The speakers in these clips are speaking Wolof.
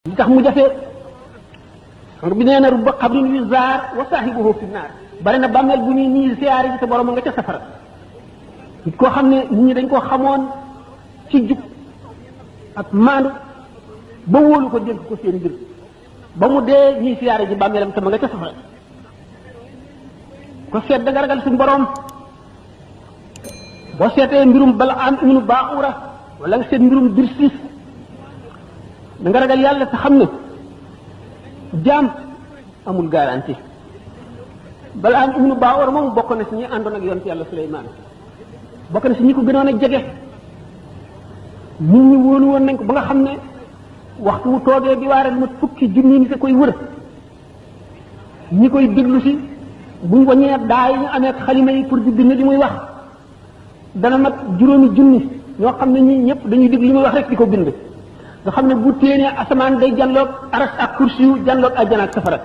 li tax mu jafe xam bi nee na rubba xabrin yu zaar wa saahibuhu fi naar bari na bàmmeel bu ñuy nii siyaare ji te borom nga ca safara nit koo xam ne nit ñi dañ koo xamoon ci jub ak maandu ba wóolu ko dénk ko seen mbir ba mu dee ñuy siyaare ji bàmmeelam te ma nga ca safara ko seet da nga ragal suñu borom boo seetee mbirum Balaam ibnu Baa'ura wala nga seet mbirum Birsiis da nga ragal yàlla te xam ne jaam amul garantie Balaam ibnu Baa'ura moom bokk na si ñi àndoon ak yonent yàlla Suleymaan bokk na si ñi ko gënoon a jege nit ñi wóolu woon nañ ko ba nga xam ne waxtu wu toogee di waare mat fukki junni nit a koy wër ñi koy déglu si buñ waññee daa yi ñu amee xalima yi pour di bind li muy wax dana mat juróomi junni ñoo xam ne ñi ñëpp dañuy déglu li muy wax rek di ko bind nga xam ne bu téenee asamaan day janloog aras ak kursi yu janloog àjjana ak safara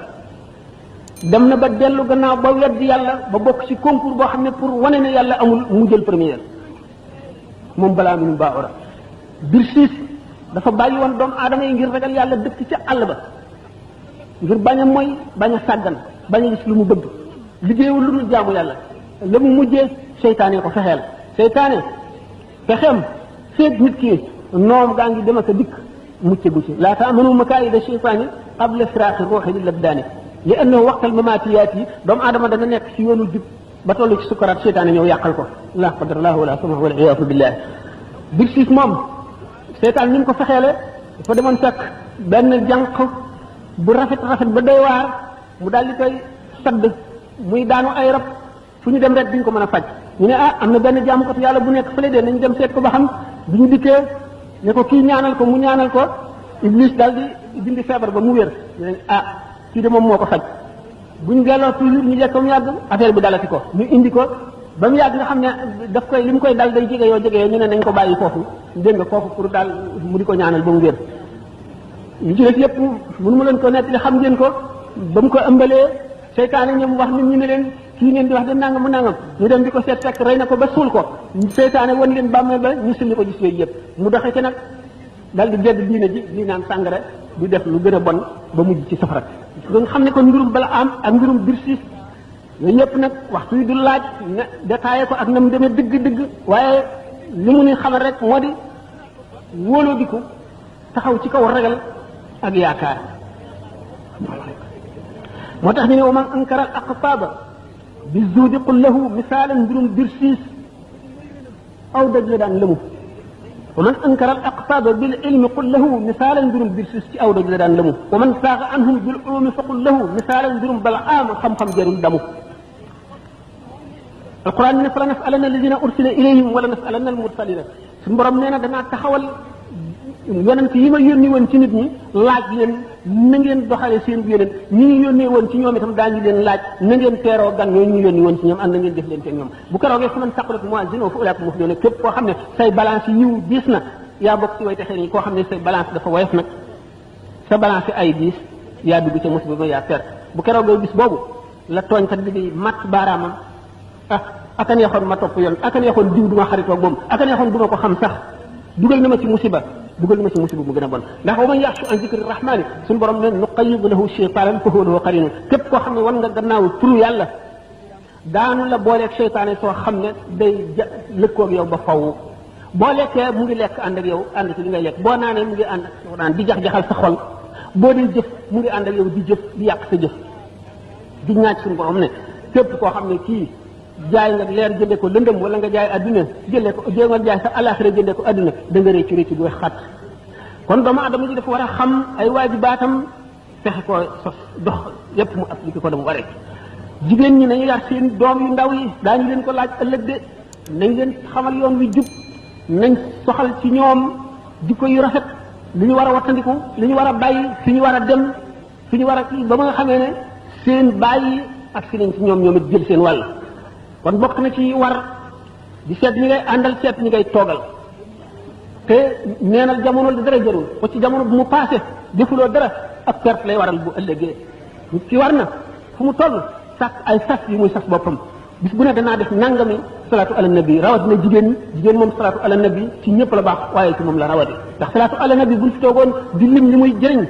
dem na ba dellu gannaaw ba weddi yàlla ba bokk ci concours boo xam ne pour wane ne yàlla amul mu jël première moom Balaam ibnu Baa'ura Birsiis dafa bàyyi woon doomu aadama yi ngir ragal yàlla dëkk ca àll ba ngir bañ a mooy bañ a sàggan bañ a gis lu mu bëgg liggéeyul lu dul jaamu yàlla la mu mujjee seytaane ko fexeel seytaane fexeem feeg nit ki noom gaa ngi dem ak a dikk muccagu ci laa ta'manu makaayida sheytaani qabla firaaqi ruuhi lil abdaani li annahu waqtal mamaatiyaat yi doomu aadama dana nekk ci yoonu jub ba toll ci sukaraat seytaane ñëw yàqal ko laa qadarallahu wala samahu wal iyaadu billah Birsiis moom seytaan ni mu ko fexeele dafa demoon fekk benn jànq bu rafet ba doy waar mu daal di koy sadd muy daanu ay rab fu ñu dem rek duñ ko mën a faj ñu ne am na benn jaamukatu yàlla bu nekk fële de nañ dem seet ko ba xam bi ñu dikkee ne ko kii ñaanal ko mu ñaanal ko Iblis daal di dindi feebar ba mu wér ñu ne kii de moom moo ko faj buñ delloo toujours ñu jekk ba mu yàgg affaire bi dalati ko ñu indi ko ba mu yàgg nga xam ne daf koy li mu koy dal day jege yoo ñu ne nañ ko bàyyi foofu dégg nga foofu pour daal mu di ko ñaanal ba mu wér ñu ci def yëpp mënu ma leen ko nettali xam ngeen ko ba mu ko ëmbalee seytaane ñoom wax nit ñi ne leen kii ngeen di wax de nangam mu nangam ñu dem di ko seet fekk rey na ko ba suul ko seytaane wan leen bàmmeel ba ñu sulli ko gis yooyu yëpp mu doxee ci nag dal di gedd diine ji di naan sàngara di def lu gën a bon ba mujj ci safara nga xam ne kon mbirum Balaam ak mbirum Birsiis yooyu yëpp nag waxtu yi du laaj ne détaillé ko ak na mu demee dëgg-dëgg waaye li mu ni xamal rek moo di wóoloo di ko taxaw ci kaw ragal ak yaakaar moo tax ñu ne wa man ankara al aqtaaba bi zuudi qul lahu misaalan mbirum Birsiis aw daj la daan lëmu wa man ankara al aqtaaba bil ilmi qul lahu misaalan mbirum Birsiis ci aw daj la daan lëmu wa man saaga anhum bil ulumi fa qul lahu misaalan mbirum Balaam xam-xam jarul damu alquran ne fa la nasalanna alladina ursila ilayhim wala nasalanna almursalina suñu borom nee na danaa taxawal yonent yi ma yónni woon ci nit ñi laaj leen na ngeen doxale seen yonent ñi ñu yónnee woon ci ñoom itam daañu leen laaj na ngeen teeroo gan ñooñu ñu yónni woon ci ñoom ànd na ngeen def leen te ñoom bu keroogee fa man saqulat mawaaziinuhu fa ulaa'ika muflihuun képp koo xam ne say balance yi yiw diis na yaa bokk ci way texee ni koo xam ne say balance dafa woyof nag sa balance ay diis yaa dugg ca musiba ba yaa perte bu keroogee bis boobu la tooñkat bi di mat baaraamam aka neexoon ma topp yoon aka neexoon diw du ma xaritoo moom aka neexoon du ma ko xam sax dugal na ma ci musiba mu gën a bon ndax wa man yaxshu an zikri rahmani suñu borom ne nuqayyid lahu shaytaanan fa huwa lahu qariin képp koo xam ne wan nga gannaaw turu yàlla daanu la booleeg seytaane soo xam ne day lëkkoog yow ba faw boo lekkee mu ngi lekk ànd ak yow ànd ci li ngay lekk boo naanee mu ngi ànd ak naan di jax-jaxal sa xol boo dee jëf mu ngi ànd ak yow di jëf di yàq sa jëf di ñaaj suñu borom ne képp koo xam ne kii jaay nga leer jëndee ko lëndëm wala nga jaay adduna jëlee ko nga jaay sa alaxira jëndee ko adduna da nga réccu bu xat kon doomu adama ji dafa war a xam ay waajibaatam fexe ko sos dox yépp mu appliqué ko dama waree jigéen ñi nañu yar seen doom yu ndaw yi daañu leen ko laaj ëllëg de nañ leen xamal yoon wi jub nañ soxal ci ñoom jikko yu rafet li ñu war a wattandiku li ñu war a bàyyi fi ñu war a dem fi ñu war a ba ma nga xamee ne seen bàyyi ak si nañ ci ñoom it jël seen wàll kon bokk na ci war di seet ñi ngay àndal seet ñi ngay toogal te neenal jamono di dara jarul ko ci jamono bu mu passé defuloo dara ak perte lay waral bu ëllëgee nit ki war na fu mu toll sàkk ay sas yi muy sas boppam bis bu ne danaa def nangami salaatu ala nabi rawatina jigéen moom salaatu ala nabi ci ñëpp la baax waaye ci moom la rawati ndax salaatu ala nabi buñ fi toogoon di lim li muy jëriñ